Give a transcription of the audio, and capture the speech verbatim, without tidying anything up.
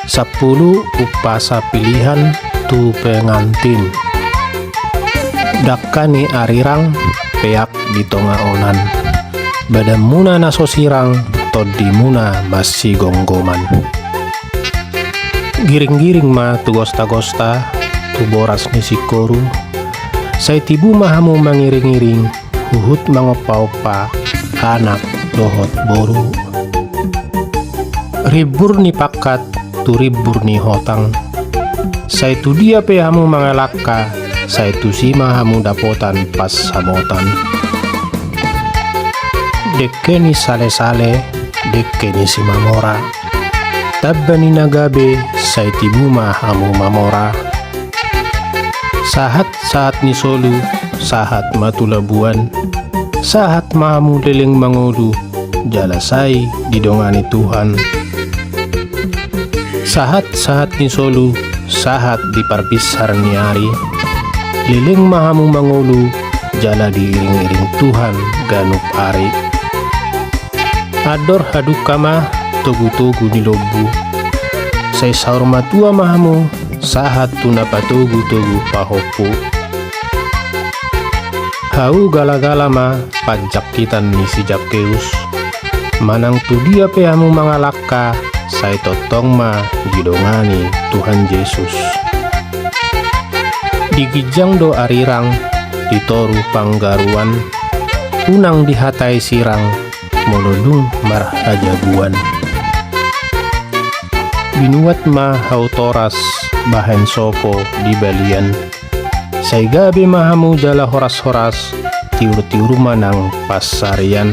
Sampulu umpasa pilihan tu pengantin. Dangka ni arirang peak di tonga onan. Badanmuna na so sirang, tondimuna massigomgoman. Giringgiring ma tu gostagosta, tu boras ni singkoru. Sai tibu ma hamu mangiringiring, huhut mangompaompa anak dohot boru. Rimbur ni pangkat tu rimbur ni hotang. Sai tu dia pe hamu mangalangka, sai tusi ma hamu dapotan pansamotan. Dengke ni salesale, dengke ni simamora. Tamba ni na gabe, sai tibu ma hamu mamora. Sahat sahat ni solu, sahat ma tu labuan. Sahat ma hamu leleng mangolu, jala sai didongani Tuhan. Sahat sahat ni solu, sahat di parbinsar ni ari. Leleng ma hamu mangolu, jala diiringiring Tuhan ganup ari. Andor hadungka ma togutogu ni lombu. Sai saur matua ma hamu, sahat tu na patogutogu pahompu. Hau galagala ma panjangkitan ni si Zakkeus. Manang tu dia pe hamu mangalangka, sai tongtong ma didongani Tuhan Jesus. Di ginjang do arirang, di toru panggaruan, unang dihatai sirang, molo dung marhajabuan. Binuat ma hau toras, bahen sopo di balian. Sai gabe ma hamu jala horashoras, tiurtiur ma nang pansarian.